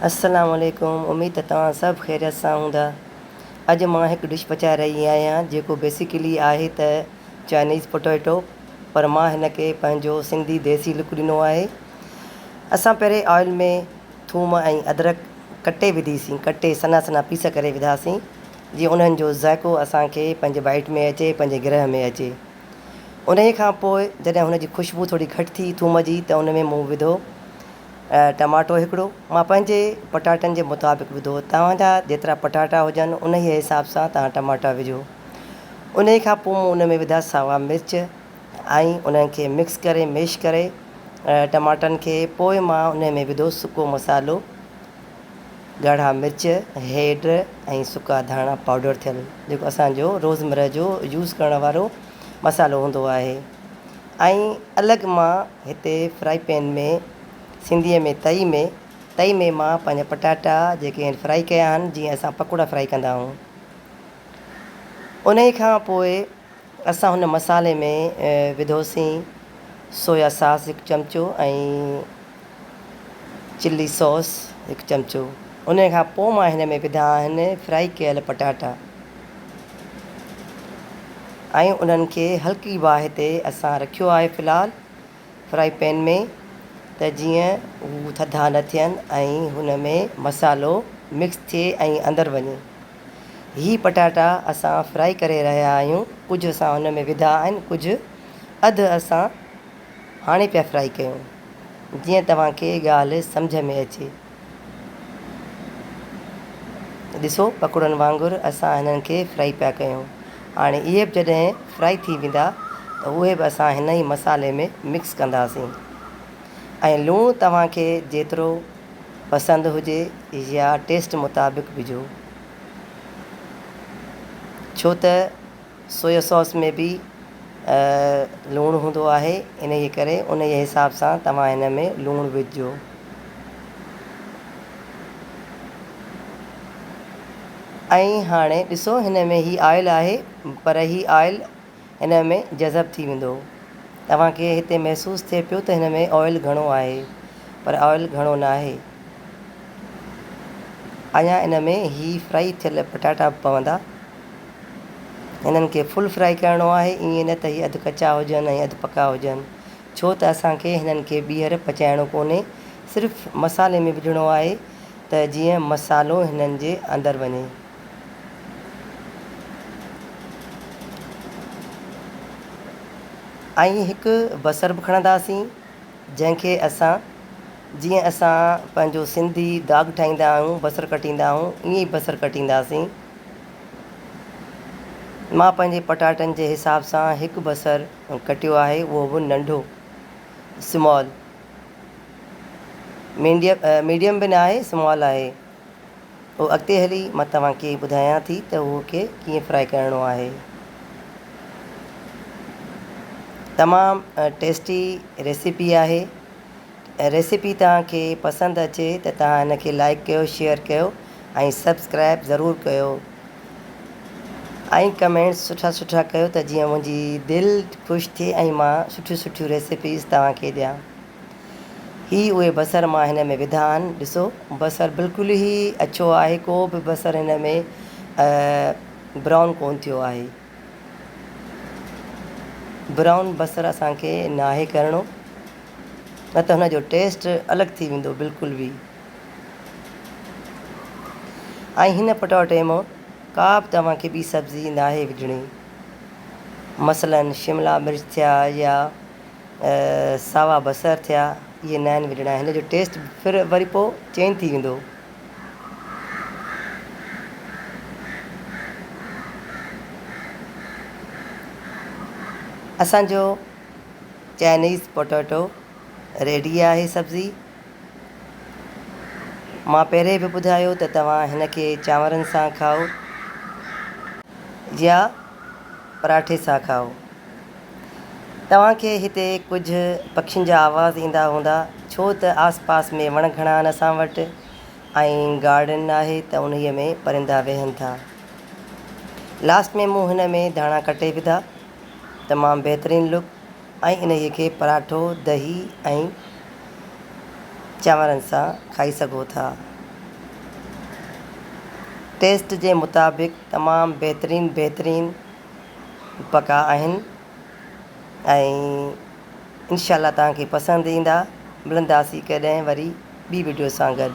السلام عليڪم اميد ته توهان سڀ خيريت سان هوندا اڄ مان هڪ ڊش پچائي رهي آهيان جيڪو بيسيڪلي آهي ته چائنيز پوٽيٽو پر مان هن کي پنهنجو سنڌي ديسي لڪ ڏنو آهي اسان پهرين آئل ۾ ٿوم ۽ ادرڪ ڪٽي وڌيسين ڪٽي سنها سنها پيس ڪري وڌاسين جيئن انهن جو ذائقو اسان کي پنهنجي بائيٽ ۾ اچي پنهنجي گرهه ۾ اچي انهيء کان پوء جڏهن هن جي خوشبو ٿوري گهٽ ٿي ٿوم جي ته ان ۾ مون وڌو ٽماٽو هڪڙو. مان پنهنجي پٽاٽن جي مطابق وڌو. توهان جا جيترا پٽاٽا هجن انهيء حساب سان توهان ٽماٽا وجهو. انهيء کان پوء مون ان ۾ وڌا ساوا مرچ ۽ انهن کي مڪس ڪري ميش ڪري ٽماٽن کي پوء مان انهيء ۾ وڌو سڪو مصالحو. ڳاڙها مرچ، هيڊ ۽ سڪا ڌاڻا پائوڊر ٿيل جيڪو اسان جو روزمره جو يوز ڪرڻ وارو مصالحو هوندو آهي ۽ الڳ مان هتي فرائي پين ۾ سنڌيء ۾ تئي ۾ تئي ۾ مان پنهنجا پٽاٽا جيڪي آهن فرائي ڪيا آهن جيئن اسان پڪوڙا فرائي ڪندا آهيون انهي کان پوء اسان هن مصالحي ۾ وڌوسين سويا ساس هڪ چمچو ۽ چلي سوس هڪ چمچو ان کان پوء مان هن ۾ وڌا آهن فرائي ڪيل پٽاٽا ۽ انهن کي هلڪي باهه تي اسان رکيو آهي في الحال فرائي پين ۾ ته جيئن هو ٿڌا نه ٿين ۽ هن ۾ مصالحو مڪس ٿئي ۽ اندر وڃي. هي پٽاٽا اسان فرائي ڪري رهيا آهيون ڪجهه اسان هن ۾ وڌا آهن ڪجهه اڌ اسان هاڻي پيا فرائي ڪيون جيئن توهان کي ڳالهه سمجهه ۾ اچي. ڏسو پڪوڙن وانگر اسان هنن کي فرائي پيا ڪيون. هاڻي اهي به جڏهن فرائي ٿي ويندا ته اهي به اسان هن ئي مصالحي ۾ مڪس ڪنداسين ۽ لوڻ توهان کي جيترو پسند هجي يا ٽيسٽ مطابق وجهو ڇو ته سويا ساس ۾ به لوڻ هوندو آهي انهيء ڪري انهيء حساب سان توهان هن ۾ لوڻ وجهجو. ۽ هاڻي ڏسو هن ۾ هي آئل آهي پر هي آئل هن ۾ جذب ٿي ويندو. توهان کي هتي محسوس ٿئي پيو ته هن ۾ آئل گهڻو آهي پر آئل گهڻو ناهي. اڃا ان ۾ هي فرائي ٿيل پٽاٽا به پوندا. هنن کي فل فرائي ڪرڻو آهي ائين نه ته هي اڌ ڪچا هجن ۽ اڌ پڪا هجن ڇو ته اسان کي هنن کي ٻيهر پچائڻو ڪونهي صرف مصالحي ۾ وجهڻو آهي ته جيئن مصالحو هنن جي اندر وڃي. ۽ هڪ بصر به کڻنداسين جنهن کي اسان جيئن اسان پنهنجو سنڌي داڳ ٺاهيندا آهيون بصر ڪٽيندا آهيون ائين ئي بصر ڪٽينداسين. مان پنهنجي پٽاٽن جي حساب سان هڪ بصر ڪٽيو آهي اهو به ننڍو سمال ميڊيم به ناهي سمال آهي اهو اڳتي هلي مان توهان کي ٻڌايان ٿي ته اهو کي ڪيئن فرائي ڪرڻو آهي تمام ٽيسٽي ريسيپي آهي ريسيپي توهان کي پسند اچي ته توهان هن کي لائيڪ ڪيو شيئر ڪيو ۽ سبسڪرائب ضرور ڪيو ۽ ڪمينٽس سٺا سٺا ڪيو ته جيئن منهنجي دل خوش ٿئي ۽ مان سٺيون سٺيون ريسيپيز توهان کي ڏيان هي اهي بصر مان هن ۾ وڌا آهن ڏسو بصر بلڪل ئي اڇو آهي ڪو به بصر هن ۾ برائون ڪون ٿيو آهي برائون بصر اسان کي ناهي ڪرڻو نه ته هن جو ٽيسٽ الڳ ٿي ويندو بلڪل به. ۽ هن پٽاٽي مان ڪا به توهان کي ٻي سبزي ناهي وجهڻي مثلا شملا مرچ ٿيا يا ساوا بصر ٿيا اهي ناهن وجهڻا هن جو ٽيسٽ ڦر وري پوء چينج ٿي ويندو. اسان جو چائنيز پوٽيٽو ريڊي آهي سبزي. مان پهرين به ٻڌايو ته توهان هن کي چانورن سان کائو يا پراٺي سان کائو. توهان کي هتي ڪجهه پکين جا آواز ايندا هوندا ڇو ته آس پاس ۾ وڻ گهڻا آهن اسان وٽ ۽ گارڊن آهي ته انهيء ۾ پرندا ويهن ٿا. لاسٽ ۾ مون هن ۾ ڌاڻا ڪٽي وڌا. تمام بهترين لڪ ۽ انهيء کي پراٺو، دهي ۽ چانورن سان کائي سگهو ٿا. ٽيسٽ جي مطابق تمام بهترين بهترين پڪا آهن ۽ انشاء الله توهان کي پسند ايندا. ملنداسين ڪڏهن وري ٻي وڊيو سان گڏ.